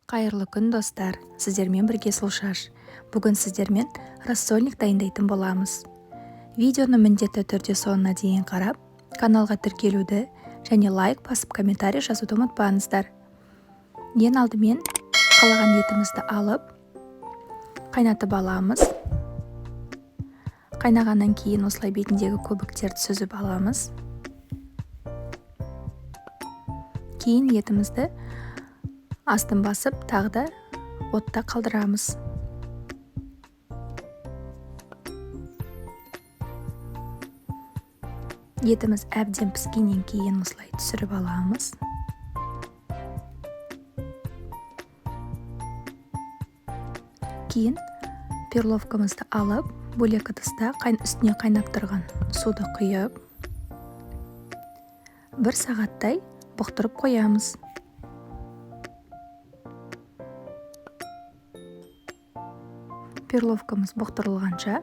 Қайырлы күн, достар! Сіздермен бірге Сұлшаш. Бүгін сіздермен рассольник дайындайтын боламыз. Видеоны міндетті түрде соңына дейін қарап, каналға тіркелуді және лайк басып, комментарий жазуды ұмытпаңыздар. Ең алдымен қалаған етімізді алып, қайнатып аламыз. Қайнағаннан кейін осылай бетіндегі көбіктерді сүзіп аламыз. Кейін етімізді астын басып, тағы да отта қалдырамыз. Етіміз әбден піскеннен кейін осылай түсіріп аламыз. Кейін перловкамызды алып, бөлек ыдыста үстіне қайнап тұрған суды құйып, 1 сағаттай бұқтырып қоямыз. Перловкамыз бұқтырылғанша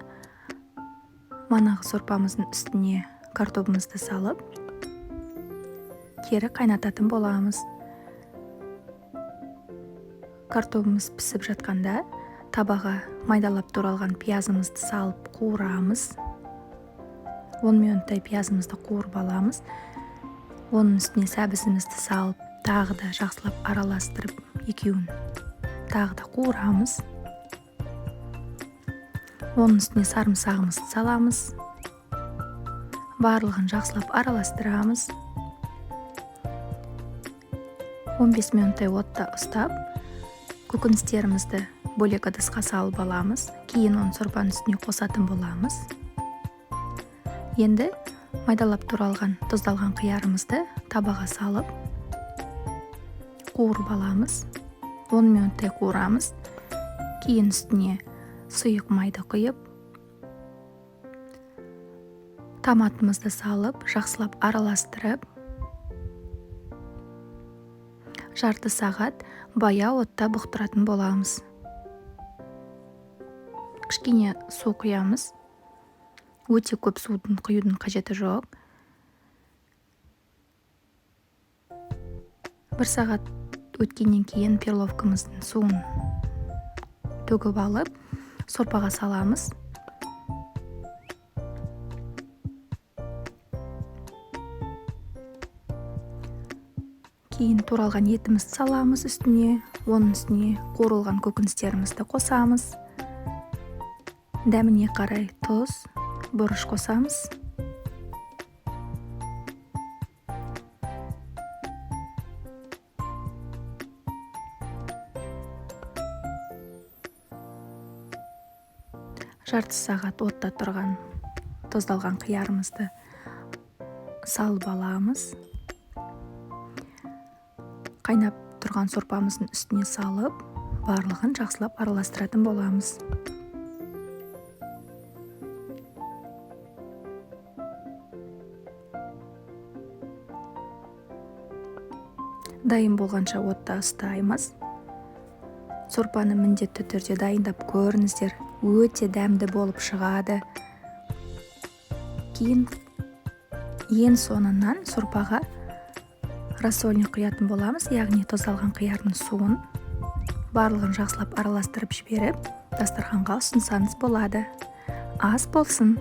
манағы сорпамыздың үстіне картобымызды салып, кері қайнататын боламыз. Картобымыз пісіп жатқанда табаға майдалап туралған пиязымызды салып қуырамыз. 10 минуттай пиязымызды қуырып аламыз. Оның үстіне сәбізімізді салып, тағы да жақсылап араластырып, екеуін тағы да қуырамыз. Оның үстіне сарымсағымызды саламыз. Барлығын жақсылап араластырамыз. 15 минуттай отта ұстап, көкөністерімізді бөлек ыдысқа салып аламыз. Кейін оны сорпаның үстіне қосатын боламыз. Енді майдалап туралған, тұздалған қиярымызды табаға салып, қуырып аламыз. 10 минуттай қуырамыз. Кейін үстіне сұйық майды құйып, томатымызды салып, жақсылап араластырып, жарты сағат баяу отта бұқтыратын боламыз. Кішкене су құямыз. Өте көп судың құюдың қажеті жоқ. 1 сағат өткеннен кейін перловкамыздың суын төгіп алып, сорпаға саламыз. Кейін туралған етімізді саламыз үстіне, оның үстіне қуырылған көкөністерімізді қосамыз. Дәміне қарай тұз, бұрыш қосамыз. Жарты сағат отта тұрған тұздалған қиярымызды салып аламыз. Қайнап тұрған сорпамыздың үстіне салып, барлығын жақсылап араластыратын боламыз. Дайын болғанша отта ұстаймыз. Сорпаны міндетті түрде дайындап көріңіздер. Өте дәмді болып шығады. Кейін ең соңынан сорпаға рассольник құятын боламыз, яғни тұздалған қиярдың суын. Барлығын жақсылап араластырып жіберіп, дастарханға ұсынсаңыз болады. Ас болсын!